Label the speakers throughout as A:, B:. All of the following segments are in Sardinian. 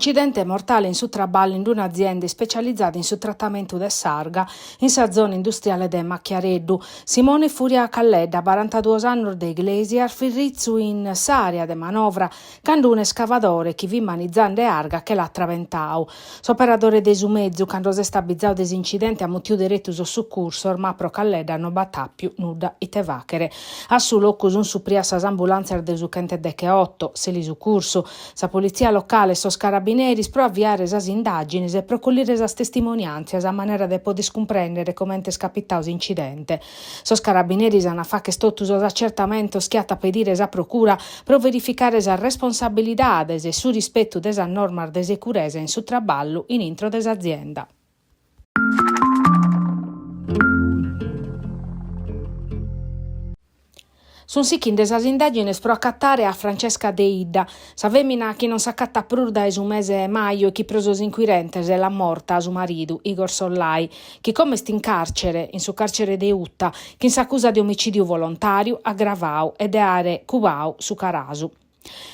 A: un'incidente mortale in su traballu in un'azienda ispecializada in su tratamentu de s'arga in sa zona industriale de Macchiareddu. Simone Furia Calledda, barantaduos annos de Iglesias, fit ritzu in s'àrea de manovra cando un'escavadore chi fit manizande arga che l'at trabentadu. S'operadore de su mezu, cando s'est abizadu de s'incidente, at mutiu deretu sos sucursos, ma pro Calledda no b'at àpiu nudda ite fàghere. A su locu sunt suprias sas ambulàntzias de su chentedegheoto, s'elisucursu, sa politzia locale e sos carabineris pro aviare sas indàgines e pro collire sas testimoniàntzias a manera de poder cumprèndere comente est capitadu s'incidente. Sos carabineris an a fagher totu sos acertamentos chi at a pedire sa Procura pro verificare sas responsabilidades e su rispetu de sas normas de seguresa in su traballu in intro de s'azienda. Sunt sichinde sas indàgines pro acatare a Francesca Deidda, sa fèmina chi non s'acatat prus dae su mese 'e maju e chi pro sos incuirentes l'at morta su maridu, Igor Sollai, chi como est in càrcere, in su càrcere de Uta, chin s'acusa de omicìdiu volontàriu agravadu e de àere cubadu su carasu.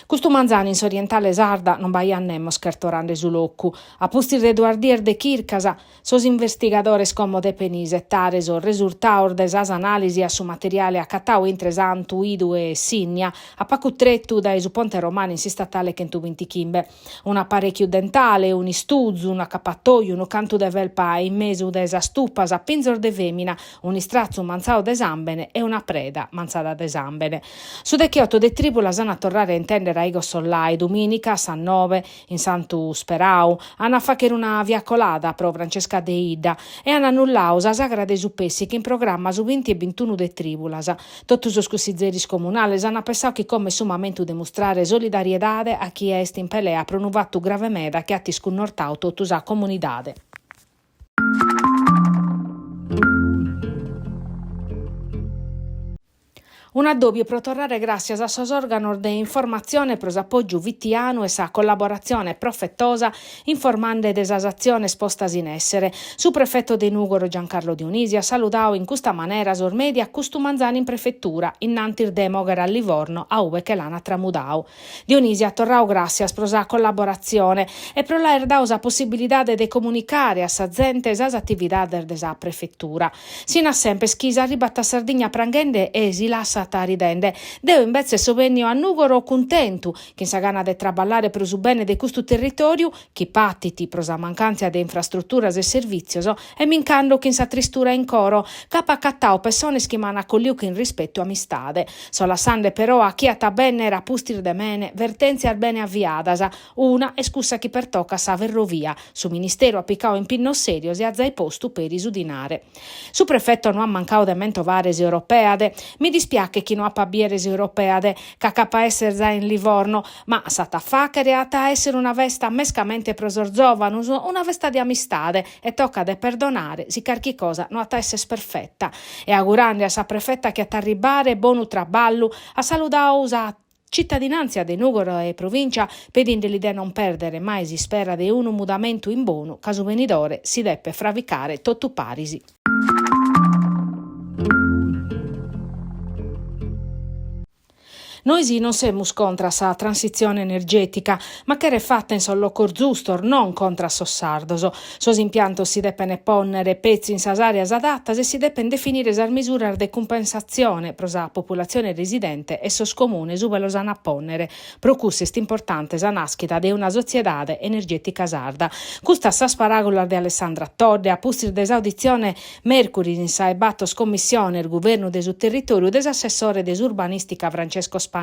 A: Custu manzanu in s'orientale sarda non b'aiat nemos chertorande su locu. A pustis de duas dies de chircas, sos investigadores como depen isetare sos resurtados de sas anàlisi a su materiale acatadu intre Santu 'Idu e Sinnia, a pacu tretu dae su ponte romanu in s'istatale chentuvintichimbe. Un'aparèchiu dentale, un'istuzu, un'acapatoju, unu cantu de felpa in mesu de sas tupas, pinzos de fèmina, un'istratzu mantzadu de sàmbene e una preda mantzada de sàmbene. Su decheoto de trìbulas an a torrare a intèndere a Igor Sollai, dumìnica a sas nobe, in Santu Sperau, an a fàghere una fiacolada pro Francesca Deidda e an annulladu sa sagra de su Pèssicu in programma su binti e bintunu de trìbulas. Totu sos cussizeris comunales an pessadu chi como est su mamentu de mustrare solidariedade a chie est in pelea pro unu fatu grave meda chi at iscunnortadu totu sa comunidade. Un'addòbiu pro torrare gràssias a sos òrganos de informatzione pro s'apògiu fitianu e sa collaboratzione profetosa informande de sas atziones postas in èssere. Su prefeto de Nùgoro Giancarlo Dionisi at saludadu in custa manera sos mèdia custu manzanu in prefetura, innantis de mòghere a Livorno a ue che l'ant tramudadu. Dionisi at torradu gràssias pro sa collaboratzione e pro l'aer dadu sa possibilidade de comunicare a sa zente sas atividades de sa prefetura. Si nat semper chi s'arribat a Sardigna pranghende e si lassat ridende. Deo imbetzes so bènniu a Nùgoro cuntentu, chin sa gana de traballare pro su bene de custu territòriu chi patit pro sa mancàntzia de infrastruturas e servìtzios e mi nch'ando chin sa tristura in coro ca apo acatadu pessones chi m'an acolliu chin rispetu e amistade. So lassande però a chie at a bènnere a pustis de mene vertèntzias bene aviadas, una est cussa chi pertocat sa ferrovia, su ministeru at picadu impinnos sèrios e at zai postu peri su dinare. Su prefeto no at mancadu de mentovare s'Europeade, Mi dispiachet chi no apo a bìere s'Europeade, ca ch'apo a èssere zai in Livorno, Ma s'at a fàghere at a èssere una festa mescamente pro sos zòvanos, una festa de amistade e tocat de perdonare si carchi cosa no at a èssere perfeta. E augurande a sa prefeta chi at a arribbare bonu traballu, at saludadu sa citadinàntzia de Nùgoro e provìncia pedinde-li de non pèrdere mai s'ispera de unu mudamentu in bonu ca su benidore si depet fravicare totu paris. Nois non semus contra a sa transitzione energètica, ma cheret fata in sos locos zustos, non contra a sos sardos. Sos impiantos si depent pònnere petzi in sas àreas adatas e si depent definire sas misuras de cumpensatzione pro sa populatzione residente e sos comunes ue los an a pònnere. Pro cussu est importante sa nàschida de una sotziedade energètica sarda. Custas sas paràgulas de Alessandra Todde a pustis de s'auditzione Mèrcuris in sa 'e bator commissiones Guvernu de su Territòriu de s'assessore de s'Urbanìstica Francesco Spanedda.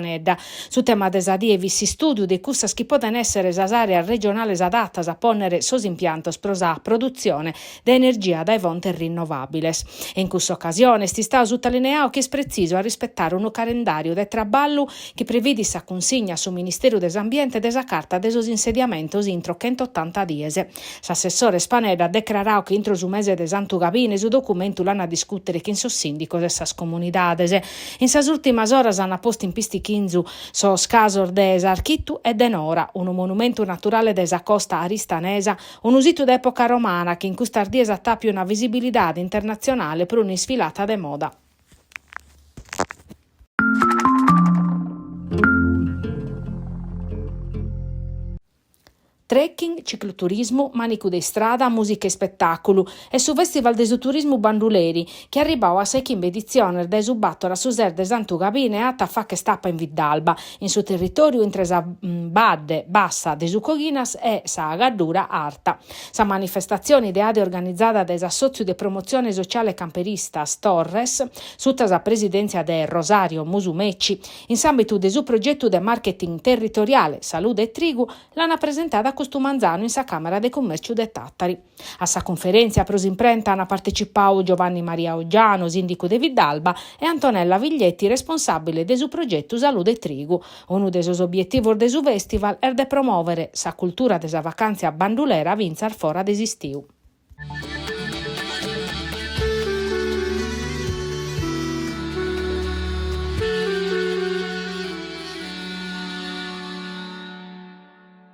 A: Su tema de sa die fit s'istùdiu de cussas chi podent èssere sas àreas regionales adatas a pònnere sos impiantos pro sa produtzione de energia dae fontes rinnovàbiles. E in cussa ocasione est istadu sutalineadu chi est pretzisu a rispetare unu calendàriu de traballu chi previdit sa cunsigna a su Ministeru de s'Ambiente de sa Carta de sos insediamentos intro chentotanta dies. S'assessore Spanedda at decraradu chi intro su mese de Santu Gabine su documentu l'an a discùtere chin sos sìndicos e sas comunidades. In sas ùrtimas oras an postu in pistichinzu sos casos de S'Architu e de Nora, unu monumentu naturale de sa costa aristanesa, unu situ de època romana chi in custas dies at àpiu una visibilidade internatzionale pro un'isfilata de moda. Trekking, cicloturismu, mànicu de istrada, mùsica e ispetàculu e su Fèstival de su Turismu Banduleri, chi arribau a sa 'e chimbe editziones dae su bator a su ses de Santu Gabine at a fàghere tapa in Viddalba, in su territòriu intre sa Badde Bassa de su Coghinas e sa Gaddura Arta. Sa manifestatzione ideada e organizada dae s'Assòtziu de Promotzione Sociale Camperistas Torres, suta sa presidèntzia de Rosario Musumeci, in s'àmbitu de su progetu de marketing territoriale Salude e Trigu, l'ant presentada custu manzanu in sa Càmera de Cummèrciu de Tàtari. A sa cunferèntzia pro s'imprenta ant partecipadu Giovanni Maria Oggiano, sìndicu de Viddalba, e Antonella Viglietti, responsàbile de su progetu Salude e Trigu. Unu de sos obietivos de su fèstival est de promòvere sa cultura de sa vacàntzia bandulera fintzas fora de s'istiu.